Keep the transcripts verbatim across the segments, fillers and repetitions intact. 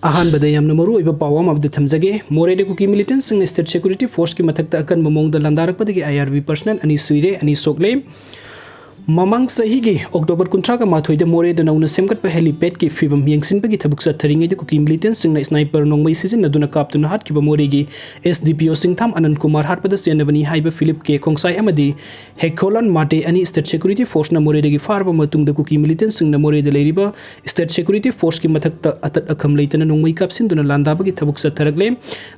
ꯑꯍꯥꯟꯕꯗ ꯌꯥꯝꯅ ꯃꯔꯨ ꯑꯣꯏꯕ ꯄꯥꯎ ꯑꯃ ꯑꯃꯗ ꯊꯝꯖꯒꯦ꯫ ꯃꯣꯔꯦꯗ ꯀꯨꯀꯤ militantꯁꯤꯡꯅ state security forceꯀꯤ ꯃꯊꯛꯇ ꯑꯀꯟꯕ ꯃꯑꯣꯡꯗ ꯂꯥꯟꯗꯥꯔꯛꯄꯗꯒꯤ I R B personnel ꯑꯅꯤ ꯁꯤꯔꯦ, ꯑꯅꯤ ꯁꯣꯛꯂꯦ꯫ ꯃꯃꯥꯡ ꯆꯍꯤꯒꯤ October ꯀꯨꯟꯊ꯭ꯔꯥꯒ ꯃꯥꯊꯣꯏꯗ ꯃꯣꯔꯦꯗ ꯅꯧꯅ ꯁꯦꯝꯒꯠꯄ helipadꯀꯤ ꯐꯤꯕꯝ ꯌꯦꯡꯁꯤꯟꯕꯒꯤ ꯊꯕꯛ ꯆꯠꯊꯔꯤꯉꯩꯗ ꯀꯨꯀꯤ militantꯁꯤꯡꯅ sniper ꯅꯣꯡꯃꯩ ꯁꯤꯖꯤꯟꯅꯗꯨꯅ ꯀꯥꯞꯇꯨꯅ ꯍꯥꯠꯈꯤꯕ ꯃꯣꯔꯦꯒꯤ S D P O ꯁꯤꯡꯊꯥꯝ ꯑꯅꯟ Kumar ꯍꯥꯠꯄꯗ ꯆꯦꯟꯅꯕꯅꯤ ꯍꯥꯏꯕ Philip K ꯈꯣꯡꯁꯥꯏ ꯑꯃꯗꯤ ꯍꯦꯈꯣꯂꯥꯟ ꯃꯥꯇꯦ ꯑꯅꯤ state security forceꯅ ꯃꯣꯔꯦꯗꯒꯤ ꯐꯥꯔꯕ ꯃꯇꯨꯡꯗ ꯀꯨꯀꯤ militantꯁꯤꯡꯅ ꯃꯣꯔꯦꯗ ꯂꯩꯔꯤꯕ state security forceꯀꯤ ꯃꯊꯛꯇ ꯑꯇꯠ ꯑꯈꯝ ꯂꯩꯇꯅ ꯅꯣꯡꯃꯩ ꯀꯥꯞꯁꯤꯟꯗꯨꯅ ꯂꯥꯟꯗꯥꯕꯒꯤ ꯊꯕꯛ ꯆꯠꯊꯔꯛꯂꯦ꯫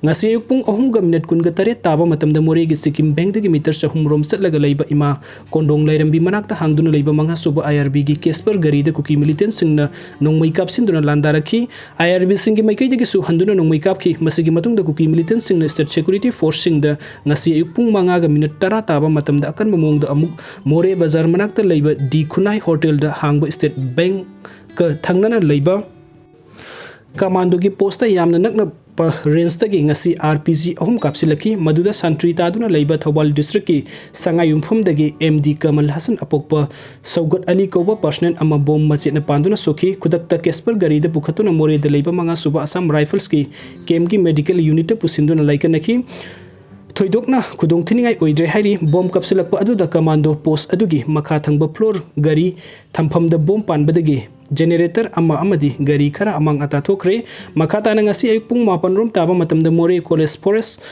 ꯉꯁꯤ ꯑꯌꯨꯛ ꯄꯨꯡ ꯑꯍꯨꯝꯒ minute ꯀꯨꯟꯒ ꯇꯔꯦꯠ ꯇꯥꯕ ꯃꯇꯝꯗ ꯃꯣꯔꯦꯒꯤ ꯁꯤꯛꯀꯤꯝ ꯕꯦꯡꯗꯒꯤ meter ꯆꯍꯨꯝ ꯔꯣꯝ ꯆꯠꯂꯒ ꯂꯩꯕ ꯏꯃꯥ ꯀꯣꯟꯗꯣꯡ ꯂꯥꯏꯔꯦꯝꯕꯤ ꯃꯅꯥꯛꯇ ꯍꯥꯡꯗꯨꯅ ꯂꯩꯕ ꯃꯉꯥ ꯁꯨꯕ I R Bꯒꯤ Casper ꯒꯥꯔꯤꯗ ꯀꯨꯀꯤ militantꯁꯤꯡꯅ ꯅꯣꯡꯃꯩ ꯀꯥꯞꯁꯤꯟꯗꯨꯅ ꯂꯥꯟꯗꯥꯔꯛꯈꯤ꯫ I R Bꯁꯤꯡꯒꯤ ꯃꯥꯏꯀꯩꯗꯒꯤꯁꯨ ꯍꯟꯗꯨꯅ ꯅꯣꯡꯃꯩ ꯀꯥꯞꯈꯤ꯫ ꯃꯁꯤꯒꯤ ꯃꯇꯨꯡꯗ ꯀꯨꯀꯤ militantꯁꯤꯡꯅ state security forceꯁꯤꯡꯗ ꯉꯁꯤ ꯑꯌꯨꯛ ꯄꯨꯡ ꯃꯉꯥꯒ minute ꯇꯔꯥ ꯇꯥꯕ ꯃꯇꯝꯗ ꯑꯀꯟꯕ ꯃꯑꯣꯡꯗ ꯑꯃꯨꯛ ꯃꯣꯔꯦ ꯕꯖꯥꯔ ꯃꯅꯥꯛꯇ ꯂꯩꯕ ꯗꯤ ꯈꯨꯟꯅꯥꯏ ꯍꯣꯇꯦꯜꯗ ꯍꯥꯡꯕ state bankꯀ ꯊꯪꯅꯅ ꯂꯩꯕ commandoꯒꯤ postꯇ ꯌꯥꯝꯅ ꯅꯛꯅꯕ rangeꯇꯒꯤ ꯉꯁꯤ R P G ꯑꯍꯨꯝ ꯀꯥꯞꯁꯤꯜꯂꯛꯈꯤ꯫ ꯃꯗꯨꯗ ꯁꯟꯇ꯭ꯔꯤ ꯇꯥꯗꯨꯅ ꯂꯩꯕ ꯊꯧꯕꯥꯜ districtꯀꯤ ꯁꯉꯥꯏꯌꯨꯝꯐꯝꯗꯒꯤ M D ꯀꯃꯜ ꯍꯁꯟ ꯑꯄꯣꯛꯄ ꯁꯧꯒꯠ ꯑꯂꯤ ꯀꯧꯕ personnel ꯑꯃ bomb ꯃꯆꯦꯠꯅ ꯄꯥꯟꯗꯨꯅ ꯁꯣꯛꯈꯤ꯫ ꯈꯨꯗꯛꯇ Casper ꯒꯥꯔꯤꯗ ꯄꯨꯈꯠꯇꯨꯅ ꯃꯣꯔꯦꯗ ꯂꯩꯕ ꯃꯉꯥ ꯁꯨꯕ Assam Riflesꯀꯤ campꯀꯤ medical unitꯇ ꯄꯨꯁꯤꯟꯗꯨꯅ ꯂꯥꯏꯀꯠꯅꯈꯤ꯫ ꯊꯣꯏꯗꯣꯛꯅ ꯈꯨꯗꯣꯡꯊꯤꯅꯤꯡꯉꯥꯏ ꯑꯣꯏꯗ꯭ꯔꯦ ꯍꯥꯏꯔꯤ꯫ Bomb ꯀꯥꯞꯁꯤꯜꯂꯛꯄ ꯑꯗꯨꯗ commando post ꯑꯗꯨꯒꯤ ꯃꯈꯥ ꯊꯪꯕ floor ꯒꯥꯔꯤ ꯊꯝꯐꯝꯗ bomb ꯄꯥꯟꯕꯗꯒꯤ generator ꯑꯃ ꯑꯃꯗꯤ ꯒꯥꯔꯤ ꯈꯔ ꯑꯃꯥꯡ ꯑꯇꯥ ꯊꯣꯛꯈ꯭ꯔꯦ꯫ ꯃꯈꯥ ꯇꯥꯅ ꯉꯁꯤ ꯑꯌꯨꯛ ꯄꯨꯡ ꯃꯥꯄꯟ ꯔꯣꯝ ꯇꯥꯕ ꯃꯇꯝꯗ ꯃꯣꯔꯦ college forest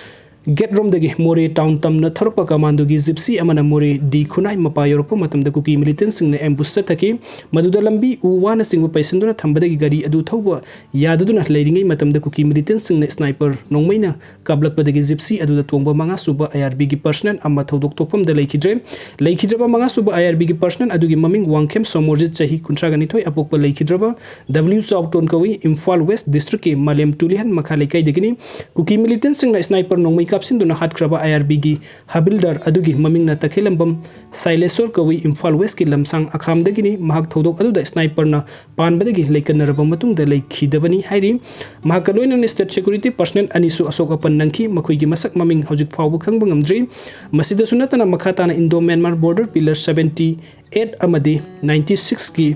gate ꯔꯣꯝꯗꯒꯤ ꯃꯣꯔꯦ town ꯇꯝꯅ ꯊꯧꯔꯛꯄ commandoꯒꯤ gypsy ꯑꯃꯅ ꯃꯣꯔꯦ ꯗꯤ ꯈꯨꯟꯅꯥꯏ ꯃꯄꯥ ꯌꯧꯔꯛꯄ ꯃꯇꯝꯗ ꯀꯨꯀꯤ militantꯁꯤꯡꯅ ambush ꯆꯠꯊꯈꯤ꯫ ꯃꯗꯨꯗ ꯂꯝꯕꯤ ꯎ ꯋꯥꯅꯆꯤꯡꯕ ꯄꯩꯁꯤꯟꯗꯨꯅ ꯊꯝꯕꯗꯒꯤ ꯒꯥꯔꯤ ꯑꯗꯨ ꯊꯧꯕ ꯌꯥꯗꯗꯨꯅ ꯂꯩꯔꯤꯉꯩ ꯃꯇꯝꯗ ꯀꯨꯀꯤ militantꯁꯤꯡꯅ sniper ꯅꯣꯡꯃꯩꯅ ꯀꯥꯞꯂꯛꯄꯗꯒꯤ gypsy ꯑꯗꯨꯗ ꯇꯣꯡꯕ ꯃꯉꯥ ꯁꯨꯕ I R Bꯒꯤ personnel ꯑꯃ ꯊꯧꯗꯣꯛ ꯊꯣꯛꯐꯝꯗ ꯂꯩꯈꯤꯗ꯭ꯔꯦ꯫ ꯂꯩꯈꯤꯗ꯭ꯔꯕ ꯃꯉꯥ ꯁꯨꯕ I R Bꯒꯤ personnel ꯑꯗꯨꯒꯤ ꯃꯃꯤꯡ ꯋꯥꯡꯈꯦꯝ ꯁꯣꯃꯣꯔꯖꯤꯠ, ꯆꯍꯤ ꯀꯨꯟꯊ꯭ꯔꯥꯒ ꯅꯤꯊꯣꯏ, ꯑꯄꯣꯛꯄ ꯂꯩꯈꯤꯗ꯭ꯔꯕ W ꯆꯥꯎꯇꯣꯟ ꯀꯧꯏ, ꯏꯝꯐꯥꯜ West districtꯀꯤ ꯃꯥꯂꯦꯝ ꯇꯨꯂꯤꯍꯟ ꯃꯈꯥ ꯂꯩꯀꯥꯏꯗꯒꯤꯅꯤ꯫ ꯀꯨꯀꯤ militantꯁꯤꯡꯅ sniper ꯅꯣꯡꯃꯩ ꯀꯥꯞꯁꯤꯟꯗꯨꯅ ꯍꯥꯠꯈ꯭ꯔꯕ I R Bꯒꯤ ꯍꯕꯤꯜꯗꯥꯔ ꯑꯗꯨꯒꯤ ꯃꯃꯤꯡꯅ ꯇꯈꯦꯂꯝꯕꯝ ꯁꯥꯏꯂꯦꯁꯣꯔ ꯀꯧꯏ, ꯏꯝꯐꯥꯜ Westꯀꯤ ꯂꯝꯁꯥꯡ ꯑꯈꯥꯝꯗꯒꯤꯅꯤ꯫ ꯃꯍꯥꯛ ꯊꯧꯗꯣꯛ ꯑꯗꯨꯗ sniperꯅ ꯄꯥꯟꯕꯗꯒꯤ ꯂꯩꯀꯠꯅꯔꯕ ꯃꯇꯨꯡꯗ ꯂꯩꯈꯤꯗꯕꯅꯤ ꯍꯥꯏꯔꯤ꯫ ꯃꯍꯥꯛꯀ ꯂꯣꯏꯅꯅ state security personnel ꯑꯅꯤꯁꯨ ꯑꯁꯣꯛ ꯑꯄꯟ ꯅꯪꯈꯤ꯫ ꯃꯈꯣꯏꯒꯤ ꯃꯁꯛ ꯃꯃꯤꯡ ꯍꯧꯖꯤꯛ ꯐꯥꯎꯕ ꯈꯪꯕ ꯉꯝꯗ꯭ꯔꯤ꯫ ꯃꯁꯤꯗꯁꯨ ꯅꯠꯇꯅ ꯃꯈꯥ ꯇꯥꯅ Indo Myanmar border pillar seventy eight ꯑꯃꯗꯤ ninety six ꯀꯤ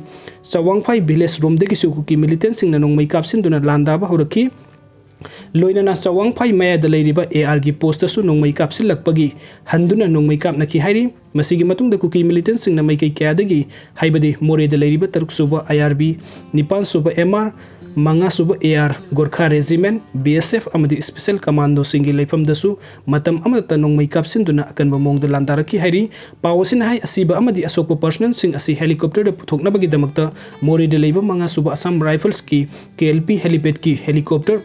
ꯆꯋꯥꯡꯐꯥꯏ village ꯔꯣꯝꯗꯒꯤꯁꯨ ꯀꯨꯀꯤ militantꯁꯤꯡꯅ ꯅꯣꯡꯃꯩ ꯀꯥꯞꯁꯤꯟꯗꯨꯅ ꯂꯥꯟꯗꯥꯕ ꯍꯧꯔꯛꯈꯤ꯫ ꯂꯣꯏꯅꯅ ꯆꯋꯥꯡꯐꯥꯏ ꯃꯌꯥꯗ ꯂꯩꯔꯤꯕ AR ꯒꯤ postꯇꯁꯨ ꯅꯣꯡꯃꯩ ꯀꯥꯞꯁꯤꯜꯂꯛꯄꯒꯤ ꯍꯟꯗꯨꯅ ꯅꯣꯡꯃꯩ ꯀꯥꯞꯅꯈꯤ ꯍꯥꯏꯔꯤ꯫ ꯃꯁꯤꯒꯤ ꯃꯇꯨꯡꯗ ꯀꯨꯀꯤ militantꯁꯤꯡꯅ ꯃꯥꯏꯀꯩ ꯀꯌꯥꯗꯒꯤ, ꯍꯥꯏꯕꯗꯤ ꯃꯣꯔꯦꯗ ꯂꯩꯔꯤꯕ ꯇꯔꯨꯛ ꯁꯨꯕ IRB, ꯅꯤꯄꯥꯟ ꯁꯨꯕ MR, ꯃꯉꯥ ꯁꯨꯕ AR, Gorkha Regiment, BSF ꯑꯃꯗꯤ special commandoꯁꯤꯡꯒꯤ ꯂꯩꯐꯝꯗꯁꯨ ꯃꯇꯝ ꯑꯃꯗꯇ ꯅꯣꯡꯃꯩ ꯀꯥꯞꯁꯤꯟꯗꯨꯅ ꯑꯀꯟꯕ ꯃꯑꯣꯡꯗ ꯂꯥꯟꯗꯥꯔꯛꯈꯤ ꯍꯥꯏꯔꯤ꯫ ꯄꯥꯎ ꯑꯁꯤꯅ ꯍꯥꯏ, ꯑꯁꯤꯕ ꯑꯃꯗꯤ ꯑꯁꯣꯛꯄ personnelꯁꯤꯡ ꯑꯁꯤ helicopterꯗ ꯄꯨꯊꯣꯛꯅꯕꯒꯤꯗꯃꯛꯇ ꯃꯣꯔꯦꯗ ꯂꯩꯕ ꯃꯉꯥ ꯁꯨꯕ Assam Riflesꯀꯤ KLP helipadꯀꯤ helicopter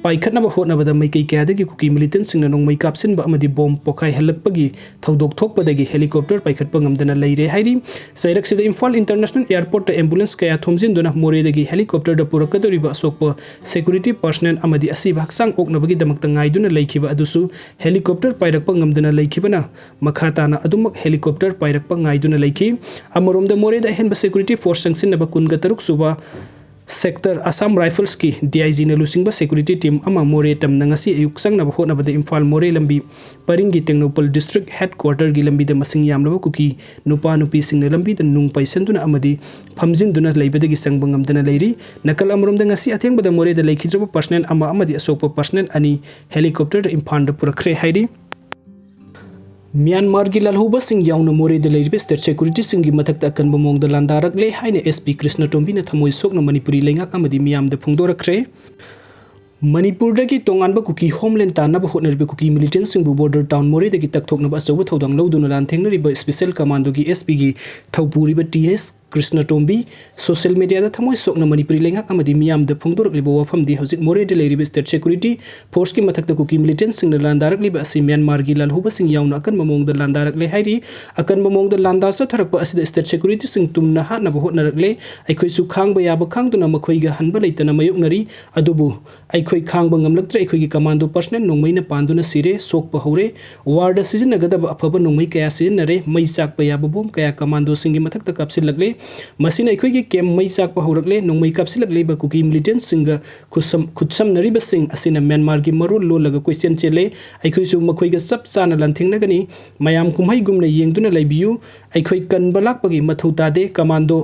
ꯄꯥꯏꯈꯠꯅꯕ ꯍꯣꯠꯅꯕꯗ ꯃꯥꯏꯀꯩ ꯀꯌꯥꯗꯒꯤ ꯀꯨꯀꯤ militantꯁꯤꯡꯅ ꯅꯣꯡꯃꯩ ꯀꯥꯞꯁꯤꯟꯕ ꯑꯃꯗꯤ bomb ꯄꯣꯈꯥꯏꯍꯜꯂꯛꯄꯒꯤ ꯊꯧꯗꯣꯛ ꯊꯣꯛꯄꯗꯒꯤ helicopter ꯄꯥꯏꯈꯠꯄ ꯉꯝꯗꯅ ꯂꯩꯔꯦ ꯍꯥꯏꯔꯤ꯫ ꯆꯩꯔꯛꯁꯤꯗ ꯏꯝꯐꯥꯜ International Airportꯇ ambulance ꯀꯌꯥ ꯊꯣꯝꯖꯤꯟꯗꯨꯅ ꯃꯣꯔꯦꯗꯒꯤ helicopterꯗ ꯄꯨꯔꯛꯀꯗꯧꯔꯤꯕ ꯑꯁꯣꯛꯄ security personnel ꯑꯃꯗꯤ ꯑꯁꯤꯕ ꯍꯛꯆꯥꯡ ꯑꯣꯛꯅꯕꯒꯤꯗꯃꯛꯇ ꯉꯥꯏꯗꯨꯅ ꯂꯩꯈꯤꯕ ꯑꯗꯨꯁꯨ helicopter ꯄꯥꯏꯔꯛꯄ ꯉꯝꯗꯅ ꯂꯩꯈꯤꯕꯅ ꯃꯈꯥ ꯇꯥꯅ ꯑꯗꯨꯃꯛ helicopter ꯄꯥꯏꯔꯛꯄ ꯉꯥꯏꯗꯨꯅ ꯂꯩꯈꯤ꯫ ꯑꯃꯔꯣꯝꯗ ꯃꯣꯔꯦꯗ ꯑꯍꯦꯟꯕ security force ꯆꯪꯁꯤꯟꯅꯕ ꯀꯨꯟꯒ ꯇꯔꯨꯛ ꯁꯨꯕ Sector Assam Riflesꯀꯤ DIGꯅ ꯂꯨꯆꯤꯡꯕ security team ꯑꯃ ꯃꯣꯔꯦ ꯇꯝꯅ ꯉꯁꯤ ꯑꯌꯨꯛ ꯆꯪꯅꯕ ꯍꯣꯠꯅꯕꯗ ꯏꯝꯐꯥꯜ ꯃꯣꯔꯦ ꯂꯝꯕꯤ ꯄꯔꯤꯡꯒꯤ ꯇꯦꯡꯅꯧꯄꯜ district headquarterꯒꯤ ꯂꯝꯕꯤꯗ ꯃꯁꯤꯡ ꯌꯥꯝꯂꯕ ꯀꯨꯀꯤ ꯅꯨꯄꯥ ꯅꯨꯄꯤꯁꯤꯡꯅ ꯂꯝꯕꯤꯗ ꯅꯨꯡ ꯄꯩꯁꯟꯗꯨꯅ ꯑꯃꯗꯤ ꯐꯝꯖꯤꯟꯗꯨꯅ ꯂꯩꯕꯗꯒꯤ ꯆꯪꯕ ꯉꯝꯗꯅ ꯂꯩꯔꯤ꯫ ꯅꯥꯀꯜ ꯑꯃꯔꯣꯝꯗ ꯉꯁꯤ ꯑꯊꯦꯡꯕꯗ ꯃꯣꯔꯦꯗ ꯂꯩꯈꯤꯗ꯭ꯔꯕ personnel ꯑꯃ ꯑꯃꯗꯤ ꯑꯁꯣꯛꯄ personnel ꯑꯅꯤ helicopterꯗ ꯏꯝꯐꯥꯜꯗ ꯄꯨꯔꯛꯈ꯭ꯔꯦ ꯍꯥꯏꯔꯤ꯫ ꯃ꯭ꯌꯥꯟꯃꯥꯔꯒꯤ ꯂꯥꯜꯍꯧꯕꯁꯤꯡ ꯌꯥꯎꯅ ꯃꯣꯔꯦꯗ ꯂꯩꯔꯤꯕ state securityꯁꯤꯡꯒꯤ ꯃꯊꯛꯇ ꯑꯀꯟꯕ ꯃꯑꯣꯡꯗ ꯂꯥꯟꯗꯥꯔꯛꯂꯦ ꯍꯥꯏꯅ SP ꯀ꯭ꯔꯤꯁꯅ ꯇꯣꯝꯕꯤꯅ ꯊꯃꯣꯏ ꯁꯣꯛꯅ ꯃꯅꯤꯄꯨꯔꯤ ꯂꯩꯉꯥꯛ ꯑꯃꯗꯤ ꯃꯤꯌꯥꯝꯗ ꯐꯣꯡꯗꯣꯔꯛꯈ꯭ꯔꯦ꯫ ꯃꯅꯤꯄꯨꯔꯗꯒꯤ ꯇꯣꯉꯥꯟꯕ ꯀꯨꯀꯤ homeland ꯇꯥꯟꯅꯕ ꯍꯣꯠꯅꯔꯤꯕ ꯀꯨꯀꯤ militantꯁꯤꯡꯕꯨ border town ꯃꯣꯔꯦꯗꯒꯤ ꯇꯛꯊꯣꯛꯅꯕ ꯑꯆꯧꯕ ꯊꯧꯗꯥꯡ ꯂꯧꯗꯨꯅ ꯂꯥꯟꯊꯦꯡꯅꯔꯤꯕ special commandoꯒꯤ SPꯒꯤ ꯊꯧꯄꯨꯔꯤꯕ T S ꯀ꯭ꯔꯤꯁꯅ ꯇꯣꯝꯕꯤ social mediaꯗ ꯊꯃꯣꯏ ꯁꯣꯛꯅ ꯃꯅꯤꯄꯨꯔꯤ ꯂꯩꯉꯥꯛ ꯑꯃꯗꯤ ꯃꯤꯌꯥꯝꯗ ꯐꯣꯡꯗꯣꯔꯛꯂꯤꯕ ꯋꯥꯐꯝꯗꯤ ꯍꯧꯖꯤꯛ ꯃꯣꯔꯦꯗ ꯂꯩꯔꯤꯕ state security forceꯀꯤ ꯃꯊꯛꯇ ꯀꯨꯀꯤ militantꯁꯤꯡꯅ ꯂꯥꯟꯗꯥꯔꯛꯂꯤꯕ ꯑꯁꯤ ꯃ꯭ꯌꯥꯟꯃꯥꯔꯒꯤ ꯂꯥꯜꯍꯧꯕꯁꯤꯡ ꯌꯥꯎꯅ ꯑꯀꯟꯕ ꯃꯑꯣꯡꯗ ꯂꯥꯟꯗꯥꯔꯛꯂꯦ ꯍꯥꯏꯔꯤ꯫ ꯑꯀꯟꯕ ꯃꯑꯣꯡꯗ ꯂꯥꯟꯗꯥ ꯆꯠꯊꯔꯛꯄ ꯑꯁꯤꯗ state securityꯁꯤꯡ ꯇꯨꯝꯅ ꯍꯥꯠꯅꯕ ꯍꯣꯠꯅꯔꯛꯂꯦ꯫ ꯑꯩꯈꯣꯏꯁꯨ ꯈꯥꯡꯕ ꯌꯥꯕ ꯈꯥꯡꯗꯨꯅ ꯃꯈꯣꯏꯒ ꯍꯟꯕ ꯂꯩꯇꯅ ꯃꯥꯌꯣꯛꯅꯔꯤ꯫ ꯑꯗꯨꯕꯨ ꯑꯩꯈꯣꯏ ꯈꯥꯡꯕ ꯉꯝꯂꯛꯇ꯭ꯔꯦ꯫ ꯑꯩꯈꯣꯏꯒꯤ commando personnel ꯅꯣꯡꯃꯩꯅ ꯄꯥꯟꯗꯨꯅ ꯁꯤꯔꯦ, ꯁꯣꯛꯄ ꯍꯧꯔꯦ꯫ Warꯗ ꯁꯤꯖꯤꯟꯅꯒꯗꯕ ꯑꯐꯕ ꯅꯣꯡꯃꯩ ꯀꯌꯥ ꯁꯤꯖꯤꯟꯅꯔꯦ꯫ ꯃꯩ ꯆꯥꯛꯄ ꯌꯥꯕ bomb ꯀꯌꯥ commandoꯁꯤꯡꯒꯤ ꯃꯊꯛꯇ ꯀꯥꯞꯁꯤꯜꯂꯛꯂꯦ꯫ ꯃꯁꯤꯅ ꯑꯩꯈꯣꯏꯒꯤ ꯀꯦꯝ ꯃꯩ ꯆꯥꯛꯄ ꯍꯧꯔꯛꯂꯦ꯫ ꯅꯣꯡꯃꯩ ꯀꯥꯞꯁꯤꯜꯂꯛꯂꯤꯕ ꯀꯨꯀꯤ ꯃꯤꯂꯤꯇꯦꯟꯠꯁꯤꯡꯒ ꯈꯨꯠꯁꯝ-, ꯈꯨꯠꯁꯝꯅꯔꯤꯕꯁꯤꯡ ꯑꯁꯤꯅ ꯃ꯭ꯌꯥꯟꯃꯥꯔꯒꯤ ꯃꯔꯣꯜ ꯂꯣꯜꯂꯒ ꯀꯣꯏꯆꯦꯟ ꯆꯦꯜꯂꯦ꯫ ꯑꯩꯈꯣꯏꯁꯨ ꯃꯈꯣꯏꯒ ꯆꯞ ꯆꯥꯅ ꯂꯥꯟꯊꯦꯡꯅꯒꯅꯤ꯫ ꯃꯌꯥꯝ ꯀꯨꯝꯍꯩꯒꯨꯝꯅ ꯌꯦꯡꯗꯨꯅ ꯂꯩꯕꯤꯌꯨ꯫ ꯑꯩꯈꯣꯏ ꯀꯟꯕ ꯂꯥꯛꯄꯒꯤ ꯃꯊꯧ ꯇꯥꯗꯦ꯫ ꯀꯃꯥꯟꯗꯣ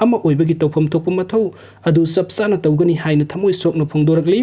ꯑꯃ ꯑꯣꯏꯕꯒꯤ ꯇꯧꯐꯝ ꯊꯣꯛꯄ ꯃꯊꯧ ꯑꯗꯨ ꯆꯞ ꯆꯥꯅ ꯇꯧꯒꯅꯤ ꯍꯥꯏꯅ ꯊꯃꯣꯏ ꯁꯣꯛꯅ ꯐꯣꯡꯗꯣꯔꯛꯂꯤ꯫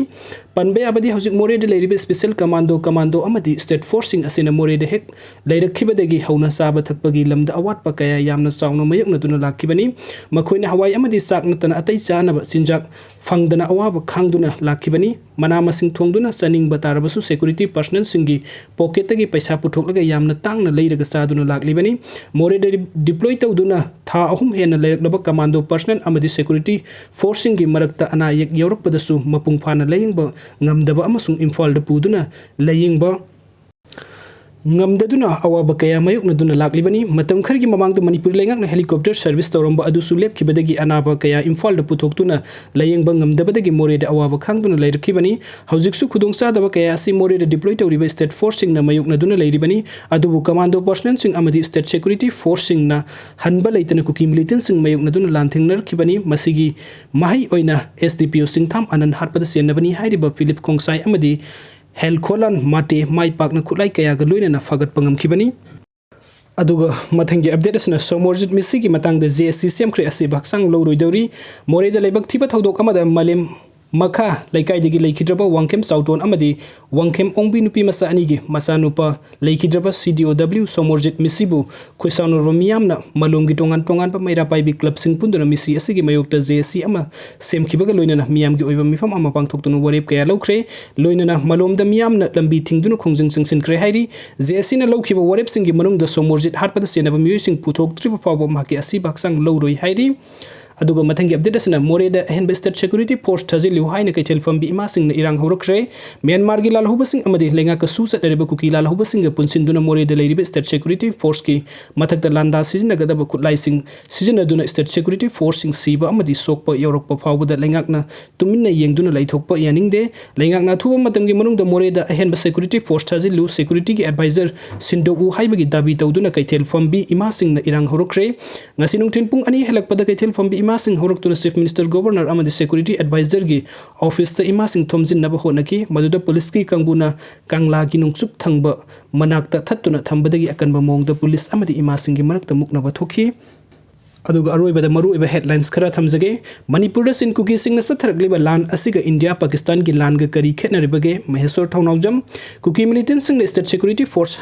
ꯄꯟꯕ ꯌꯥꯕꯗꯤ ꯍꯧꯖꯤꯛ ꯃꯣꯔꯦꯗ ꯂꯩꯔꯤꯕ ꯁ꯭ꯄꯦꯁꯦꯜ ꯀꯃꯥꯟꯗꯣ, ꯀꯃꯥꯟꯗꯣ ꯑꯃꯗꯤ ꯁ꯭ꯇꯦꯠ ꯐꯣꯔꯁꯁꯤꯡ ꯑꯁꯤꯅ ꯃꯣꯔꯦꯗ ꯍꯦꯛ ꯂꯩꯔꯛꯈꯤꯕꯗꯒꯤ ꯍꯧꯅ ꯆꯥꯕ ꯊꯛꯄꯒꯤ ꯂꯝꯗ ꯑꯋꯥꯠꯄ ꯀꯌꯥ ꯌꯥꯝꯅ ꯆꯥꯎꯅ ꯃꯥꯌꯣꯛꯅꯗꯨꯅ ꯂꯥꯛꯈꯤꯕꯅꯤ꯫ ꯃꯈꯣꯏꯅ ꯍꯋꯥꯏ ꯑꯃꯗꯤ ꯆꯥꯛ ꯅꯠꯇꯅ ꯑꯇꯩ ꯆꯥꯅꯕ ꯆꯤꯟꯖꯥꯛ ꯐꯪꯗꯅ ꯑꯋꯥꯕ ꯈꯥꯡꯗꯨꯅ ꯂꯥꯛꯈꯤꯕꯅꯤ꯫ ꯃꯅꯥ ꯃꯁꯤꯡ ꯊꯣꯡꯗꯨꯅ ꯆꯥꯅꯤꯡꯕ ꯇꯥꯔꯕꯁꯨ ꯁꯦꯀ꯭ꯌꯨꯔꯤꯇꯤ ꯄꯔꯁꯅꯦꯜꯁꯤꯡꯒꯤ ꯄꯣꯀꯦꯠꯇꯒꯤ ꯄꯩꯁꯥ ꯄꯨꯊꯣꯛꯂꯒ ꯌꯥꯝꯅ ꯇꯥꯡꯅ ꯂꯩꯔꯒ ꯆꯥꯗꯨꯅ ꯂꯥꯛꯂꯤꯕꯅꯤ꯫ ꯃꯣꯔꯦꯗ ꯗꯤꯄ꯭ꯂꯣꯏ ꯇꯧꯗꯨꯅ ꯊꯥ ꯑꯍꯨꯝ ꯍꯦꯟꯅ ꯂꯩꯔꯛꯂꯕ ꯀꯃꯥꯟꯗꯣ ꯄꯔꯁꯅꯦꯜ ꯑꯃꯗꯤ ꯁꯦꯀ꯭ꯌꯨꯔꯤꯇꯤ ꯐꯣꯔꯁꯁꯤꯡꯒꯤ ꯃꯔꯛꯇ ꯑꯅꯥ ꯑꯌꯦꯛ ꯌꯥꯎꯔꯛꯄꯗꯁꯨ ꯃꯄꯨꯡ ꯐꯥꯅ ꯂꯥꯌꯦꯡꯕ ꯉꯝꯗꯕ ꯑꯃꯁꯨꯡ ꯏꯝꯐꯥꯜꯗ ꯄꯨꯗꯨꯅ ꯂꯥꯌꯦꯡꯕ ꯉꯝꯗꯗꯨꯅ ꯑꯋꯥꯕ ꯀꯌꯥ ꯃꯥꯌꯣꯛꯅꯗꯨꯅ ꯂꯥꯛꯂꯤꯕꯅꯤ꯫ ꯃꯇꯝ ꯈꯔꯒꯤ ꯃꯃꯥꯡꯗ ꯃꯅꯤꯄꯨꯔ ꯂꯩꯉꯥꯛꯅ helicopter service ꯇꯧꯔꯝꯕ ꯑꯗꯨꯁꯨ ꯂꯦꯞꯈꯤꯕꯗꯒꯤ ꯑꯅꯥꯕ ꯀꯌꯥ ꯏꯝꯐꯥꯜꯗ ꯄꯨꯊꯣꯛꯇꯨꯅ ꯂꯥꯌꯦꯡꯕ ꯉꯝꯗꯕꯗꯒꯤ ꯃꯣꯔꯦꯗ ꯑꯋꯥꯕ ꯈꯥꯡꯗꯨꯅ ꯂꯩꯔꯛꯈꯤꯕꯅꯤ꯫ ꯍꯧꯖꯤꯛꯁꯨ ꯈꯨꯗꯣꯡꯆꯥꯗꯕ ꯀꯌꯥ ꯑꯁꯤ ꯃꯣꯔꯦꯗ ꯗꯤꯄ꯭ꯂꯣꯏ ꯇꯧꯔꯤꯕ ꯁ꯭ꯇꯦꯠ ꯐꯣꯔꯁꯁꯤꯡꯅ ꯃꯥꯌꯣꯛꯅꯗꯨꯅ ꯂꯩꯔꯤꯕꯅꯤ꯫ ꯑꯗꯨꯕꯨ ꯀꯃꯥꯟꯗꯣ ꯄꯔꯁꯅꯦꯜꯁꯤꯡ ꯑꯃꯗꯤ ꯁ꯭ꯇꯦꯠ ꯁꯦꯀ꯭ꯌꯨꯔꯤꯇꯤ ꯐꯣꯔꯁꯁꯤꯡꯅ ꯍꯟꯕ ꯂꯩꯇꯅ ꯀꯨꯀꯤ ꯃꯤꯂꯤꯇꯦꯟꯠꯁꯤꯡ ꯃꯥꯌꯣꯛꯅꯗꯨꯅ ꯂꯥꯟꯊꯦꯡꯅꯔꯛꯈꯤꯕꯅꯤ꯫ ꯃꯁꯤꯒꯤ ꯃꯍꯩ ꯑꯣꯏꯅ ꯑꯦꯁ ꯗꯤ ꯄꯤ ꯑꯣ ꯆꯤꯡꯊꯥꯝ ꯑꯅꯟ ꯍꯥꯠꯄꯗ ꯆꯦꯟꯅꯕꯅꯤ ꯍꯥꯏꯔꯤꯕ ꯐꯤꯂꯤꯞ ꯈꯣꯡꯁꯥꯏ ꯑꯃꯗꯤ ꯍꯦꯜꯈꯣꯂꯥꯟ ꯃꯥꯇꯦ ꯃꯥꯏ ꯄꯥꯛꯅ ꯈꯨꯠꯂꯥꯏ ꯀꯌꯥꯒ ꯂꯣꯏꯅꯅ ꯐꯥꯒꯠꯄ ꯉꯝꯈꯤꯕꯅꯤ꯫ ꯑꯗꯨꯒ ꯃꯊꯪꯒꯤ ꯑꯞꯗꯦꯠ ꯑꯁꯤꯅ ꯁꯣꯃꯣꯔꯖꯤꯠ ꯃꯤꯁꯤꯒꯤ ꯃꯇꯥꯡꯗ ꯖꯦ ꯑꯦꯁ ꯁꯤ ꯁꯦꯝꯈ꯭ꯔꯦ ꯑꯁꯤꯕ ꯍꯛꯆꯥꯡ ꯂꯧꯔꯣꯏꯗꯧꯔꯤ꯫ ꯃꯣꯔꯦꯗ ꯂꯥꯏꯕꯛ ꯊꯤꯕ ꯊꯧꯗꯣꯛ ꯑꯃꯗ ꯃꯥꯂꯦꯝ ꯃꯈꯥ ꯂꯩꯀꯥꯏꯗꯒꯤ ꯂꯩꯈꯤꯗ꯭ꯔꯕ ꯋꯥꯡꯈꯦꯝ ꯆꯥꯎꯇꯣꯟ ꯑꯃꯗꯤ ꯋꯥꯡꯈꯦꯝ ꯑꯣꯡꯕꯤ ꯅꯨꯄꯤ ꯃꯆꯥ ꯑꯅꯤꯒꯤ ꯃꯆꯥꯅꯨꯄꯥ ꯂꯩꯈꯤꯗ꯭ꯔꯕ ꯁꯤ ꯗꯤ ꯑꯣ ꯗꯕ꯭ꯂꯤꯎ ꯁꯣꯃꯣꯔꯖꯤꯠ ꯃꯤꯁꯤꯕꯨ ꯈꯨꯠꯁꯥꯎꯅꯔꯕ ꯃꯤꯌꯥꯝꯅ ꯃꯥꯂꯣꯝꯒꯤ ꯇꯣꯉꯥꯟ ꯇꯣꯉꯥꯟꯕ ꯃꯩꯔꯥ ꯄꯥꯏꯕꯤ ꯀ꯭ꯂꯕꯁꯤꯡ ꯄꯨꯟꯗꯨꯅ ꯃꯤꯁꯤ ꯑꯁꯤꯒꯤ ꯃꯥꯌꯣꯛꯇ ꯖꯦ ꯑꯦꯁ ꯁꯤ ꯑꯃ ꯁꯦꯝꯈꯤꯕꯒ ꯂꯣꯏꯅꯅ ꯃꯤꯌꯥꯝꯒꯤ ꯑꯣꯏꯕ ꯃꯤꯐꯝ ꯑꯃ ꯄꯥꯡꯊꯣꯛꯇꯨꯅ ꯋꯥꯔꯦꯞ ꯀꯌꯥ ꯂꯧꯈ꯭ꯔꯦ꯫ ꯂꯣꯏꯅꯅ ꯃꯥꯂꯣꯝꯗ ꯃꯤꯌꯥꯝꯅ ꯂꯝꯕꯤ ꯊꯤꯡꯗꯨꯅ ꯈꯣꯡꯖꯪ ꯆꯪꯁꯤꯟꯈ꯭ꯔꯦ ꯍꯥꯏꯔꯤ꯫ ꯖꯦ ꯑꯦꯁ ꯁꯤꯅ ꯂꯧꯈꯤꯕ ꯋꯥꯔꯦꯞꯁꯤꯡꯒꯤ ꯃꯅꯨꯡꯗ ꯁꯣꯃꯣꯔꯖꯤꯠ ꯍꯥꯠꯄꯗ ꯆꯦꯟꯅꯕ ꯃꯤꯑꯣꯏꯁꯤꯡ ꯄꯨꯊꯣꯛꯇ꯭ꯔꯤꯕ ꯐꯥꯎꯕ ꯃꯍꯥꯛꯀꯤ ꯑꯁꯤꯕ ꯍꯛꯆꯥꯡ ꯂꯧꯔꯣꯏ ꯍꯥꯏꯔꯤ꯫ ꯑꯗꯨꯒ ꯃꯊꯪꯒꯤ update ꯑꯁꯤꯅ ꯃꯣꯔꯦꯗ ꯑꯍꯦꯟꯕ state security force ꯊꯥꯖꯤꯜꯂꯨ ꯍꯥꯏꯅ ꯀꯩꯊꯦꯜ ꯐꯝꯕꯤ ꯏꯃꯥꯁꯤꯡꯅ ꯏꯔꯥꯡ ꯍꯧꯔꯛꯈ꯭ꯔꯦ꯫ ꯃ꯭ꯌꯥꯟꯃꯥꯔꯒꯤ ꯂꯥꯜꯍꯧꯕꯁꯤꯡ ꯑꯃꯗꯤ ꯂꯩꯉꯥꯛꯀ ꯁꯨ ꯆꯠꯅꯔꯤꯕ ꯀꯨꯀꯤ ꯂꯥꯜꯍꯧꯕꯁꯤꯡꯒ ꯄꯨꯟꯁꯤꯟꯗꯨꯅ ꯃꯣꯔꯦꯗ ꯂꯩꯔꯤꯕ state security forceꯀꯤ ꯃꯊꯛꯇ ꯂꯥꯟꯗꯥ ꯁꯤꯖꯤꯟꯅꯒꯗꯕ ꯈꯨꯠꯂꯥꯏꯁꯤꯡ ꯁꯤꯖꯤꯟꯅꯗꯨꯅ state security forceꯁꯤꯡ ꯁꯤꯕ ꯑꯃꯗꯤ ꯁꯣꯛꯄ ꯌꯥꯎꯔꯛꯄ ꯐꯥꯎꯕꯗ ꯂꯩꯉꯥꯛꯅ ꯇꯨꯃꯤꯟꯅ ꯌꯦꯡꯗꯨꯅ ꯂꯩꯊꯣꯛꯄ ꯌꯥꯅꯤꯡꯗꯦ꯫ ꯂꯩꯉꯥꯛꯅ ꯑꯊꯨꯕ ꯃꯇꯝꯒꯤ ꯃꯅꯨꯡꯗ ꯃꯣꯔꯦꯗ ꯑꯍꯦꯟꯕ security force ꯊꯥꯖꯤꯜꯂꯨ, securityꯒꯤ advisor ꯁꯤꯟꯗꯣꯛꯎ ꯍꯥꯏꯕꯒꯤ ꯗꯥꯕꯤ ꯇꯧꯗꯨꯅ ꯀꯩꯊꯦꯜ ꯐꯝꯕꯤ ꯏꯃꯥꯁꯤꯡꯅ ꯏꯔꯥꯡ ꯍꯧꯔꯛꯈ꯭ꯔꯦ꯫ ꯉꯁꯤ ꯅꯨꯡꯊꯤꯜ ꯄꯨꯡ ꯑꯅꯤ ꯍꯦꯜꯂꯛꯄꯗ ꯀꯩꯊꯦꯜ ꯐꯝꯕꯤ ꯏꯃꯥꯁꯤꯡ ꯍꯧꯔꯛꯇꯨꯅ Chief Minister, Governor ꯑꯃꯗꯤ security advisorꯒꯤ officeꯇ ꯏꯃꯥꯁꯤꯡ ꯊꯣꯝꯖꯤꯟꯅꯕ ꯍꯣꯠꯅꯈꯤ꯫ ꯃꯗꯨꯗ policeꯀꯤ ꯀꯥꯡꯕꯨꯅ ꯀꯪꯂꯥꯒꯤ ꯅꯣꯡꯆꯨꯞ ꯊꯪꯕ ꯃꯅꯥꯛꯇ ꯊꯠꯇꯨꯅ ꯊꯝꯕꯗꯒꯤ ꯑꯀꯟꯕ ꯃꯑꯣꯡꯗ police ꯑꯃꯗꯤ ꯏꯃꯥꯁꯤꯡꯒꯤ ꯃꯔꯛꯇ ꯃꯨꯛꯅꯕ ꯊꯣꯛꯈꯤ꯫ ꯑꯗꯨꯒ ꯑꯔꯣꯏꯕꯗ ꯃꯔꯨꯑꯣꯏꯕ headlines ꯈꯔ ꯊꯝꯖꯒꯦ꯫ ꯃꯅꯤꯄꯨꯔꯗ ꯆꯤꯟ ꯀꯨꯀꯤꯁꯤꯡꯅ ꯆꯠꯊꯔꯛꯂꯤꯕ ꯂꯥꯟ ꯑꯁꯤꯒ ꯏꯟꯗꯤꯌꯥ ꯄꯥꯀꯤꯁꯇꯥꯟꯒꯤ ꯂꯥꯟꯒ ꯀꯔꯤ ꯈꯦꯠꯅꯔꯤꯕꯒꯦ? ꯃꯍꯦꯁꯣꯔ ꯊꯧꯅꯥꯎꯖꯝ꯫ ꯀꯨꯀꯤ militantꯁꯤꯡꯅ state security force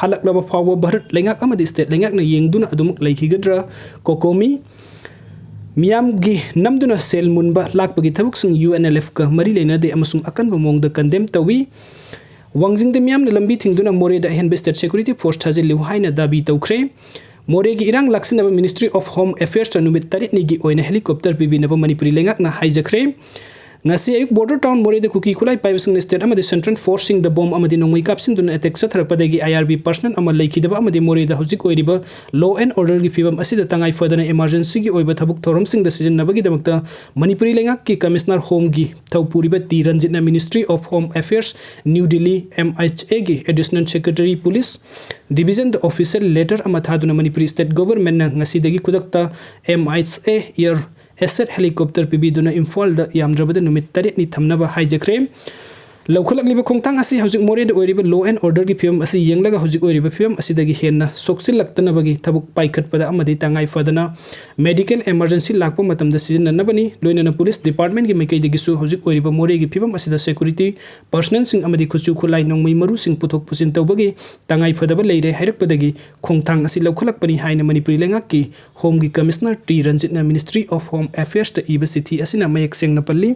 ꯍꯜꯂꯛꯂꯕ ꯐꯥꯎꯕ ꯚꯥꯔꯠ ꯂꯩꯉꯥꯛ ꯑꯃꯗꯤ state ꯂꯩꯉꯥꯛꯅ ꯌꯦꯡꯗꯨꯅ ꯑꯗꯨꯃꯛ ꯂꯩꯈꯤꯒꯗ꯭ꯔꯥ? ꯀꯣꯀꯣꯃꯤ꯫ ꯃꯤꯌꯥꯝꯒꯤ ꯅꯝꯗꯨꯅ ꯁꯦꯜ ꯃꯨꯟꯕ ꯂꯥꯛꯄꯒꯤ ꯊꯕꯛꯁꯤꯡ UNLFꯀ ꯃꯔꯤ ꯂꯩꯅꯗꯦ ꯑꯃꯁꯨꯡ ꯑꯀꯟꯕ ꯃꯑꯣꯡꯗ condemn ꯇꯧꯏ꯫ ꯋꯥꯡꯖꯤꯡꯗ ꯃꯤꯌꯥꯝꯅ ꯂꯝꯕꯤ ꯊꯤꯡꯗꯨꯅ ꯃꯣꯔꯦꯗ ꯑꯍꯦꯟꯕ state security force ꯊꯥꯖꯤꯜꯂꯨ ꯍꯥꯏꯅ ꯗꯥꯕꯤ ꯇꯧꯈ꯭ꯔꯦ꯫ ꯃꯣꯔꯦꯒꯤ ꯏꯔꯥꯡ ꯂꯥꯛꯁꯤꯟꯅꯕ Ministry of Home Affairsꯇ ꯅꯨꯃꯤꯠ ꯇꯔꯦꯠꯅꯤꯒꯤ ꯑꯣꯏꯅ helicopter ꯄꯤꯕꯤꯅꯕ ꯃꯅꯤꯄꯨꯔꯤ ꯂꯩꯉꯥꯛꯅ ꯍꯥꯏꯖꯈ꯭ꯔꯦ꯫ ꯉꯁꯤ ꯑꯌꯨꯛ border town ꯃꯣꯔꯦꯗ ꯀꯨꯀꯤ ꯈꯨꯠꯂꯥꯏ ꯄꯥꯏꯕꯁꯤꯡꯅ state ꯑꯃꯗꯤ central forceꯁꯤꯡꯗ bomb ꯑꯃꯗꯤ ꯅꯣꯡꯃꯩ ꯀꯥꯞꯁꯤꯟꯗꯨꯅ attack ꯆꯠꯊꯔꯛꯄꯗꯒꯤ IRB personnel ꯑꯃ ꯂꯩꯈꯤꯗꯕ ꯑꯃꯗꯤ ꯃꯣꯔꯦꯗ ꯍꯧꯖꯤꯛ ꯑꯣꯏꯔꯤꯕ law and orderꯒꯤ ꯐꯤꯕꯝ ꯑꯁꯤꯗ ꯇꯉꯥꯏ ꯐꯗꯅ emergencyꯒꯤ ꯑꯣꯏꯕ ꯊꯕꯛ ꯊꯧꯔꯝꯁꯤꯡꯗ ꯁꯤꯖꯤꯟꯅꯕꯒꯤꯗꯃꯛꯇ ꯃꯅꯤꯄꯨꯔꯤ ꯂꯩꯉꯥꯛꯀꯤ Commissioner Homeꯒꯤ ꯊꯧꯄꯨꯔꯤꯕ ꯇꯤ ꯔꯟꯖꯤꯠꯅ Ministry of Home Affairs, New Delhi, MHAꯒꯤ Additional Secretary Police Divisionꯗ official letter ꯑꯃ ꯊꯥꯗꯨꯅ ꯃꯅꯤꯄꯨꯔꯤ state governmentꯅ ꯉꯁꯤꯗꯒꯤ ꯈꯨꯗꯛꯇ MHA air asset helicopter ꯄꯤꯕꯤꯗꯨꯅ ꯏꯝꯐꯥꯜꯗ ꯌꯥꯝꯗ꯭ꯔꯕꯗ ꯅꯨꯃꯤꯠ ꯇꯔꯦꯠꯅꯤ ꯊꯝꯅꯕ ꯍꯥꯏꯖꯈ꯭ꯔꯦ꯫ ꯂꯧꯈꯠꯂꯛꯂꯤꯕ ꯈꯣꯡꯊꯥꯡ ꯑꯁꯤ ꯍꯧꯖꯤꯛ ꯃꯣꯔꯦꯗ ꯑꯣꯏꯔꯤꯕ law and orderꯒꯤ ꯐꯤꯕꯝ ꯑꯁꯤ ꯌꯦꯡꯂꯒ ꯍꯧꯖꯤꯛ ꯑꯣꯏꯔꯤꯕ ꯐꯤꯕꯝ ꯑꯁꯤꯗꯒꯤ ꯍꯦꯟꯅ ꯁꯣꯛꯆꯤꯜꯂꯛꯇꯅꯕꯒꯤ ꯊꯕꯛ ꯄꯥꯏꯈꯠꯄꯗ ꯑꯃꯗꯤ ꯇꯉꯥꯏ ꯐꯗꯅ medical emergency ꯂꯥꯛꯄ ꯃꯇꯝꯗ ꯁꯤꯖꯤꯟꯅꯅꯕꯅꯤ꯫ ꯂꯣꯏꯅꯅ police departmentꯀꯤ ꯃꯥꯏꯀꯩꯗꯒꯤꯁꯨ ꯍꯧꯖꯤꯛ ꯑꯣꯏꯔꯤꯕ ꯃꯣꯔꯦꯒꯤ ꯐꯤꯕꯝ ꯑꯁꯤꯗ security personnelꯁꯤꯡ ꯑꯃꯗꯤ ꯈꯨꯠꯁꯨ ꯈꯨꯠꯂꯥꯏ ꯅꯣꯡꯃꯩ ꯃꯔꯨꯁꯤꯡ ꯄꯨꯊꯣꯛ ꯄꯨꯁꯤꯟ ꯇꯧꯕꯒꯤ ꯇꯉꯥꯏ ꯐꯗꯕ ꯂꯩꯔꯦ ꯍꯥꯏꯔꯛꯄꯗꯒꯤ ꯈꯣꯡꯊꯥꯡ ꯑꯁꯤ ꯂꯧꯈꯠꯂꯛꯄꯅꯤ ꯍꯥꯏꯅ ꯃꯅꯤꯄꯨꯔꯤ ꯂꯩꯉꯥꯛꯀꯤ Homeꯒꯤ Commissioner ꯇꯤ ꯔꯟꯖꯤꯠꯅ Ministry of Home Affairsꯇ ꯏꯕ ꯆꯤꯊꯤ ꯑꯁꯤꯅ ꯃꯌꯦꯛ ꯁꯦꯡꯅ ꯄꯜꯂꯤ꯫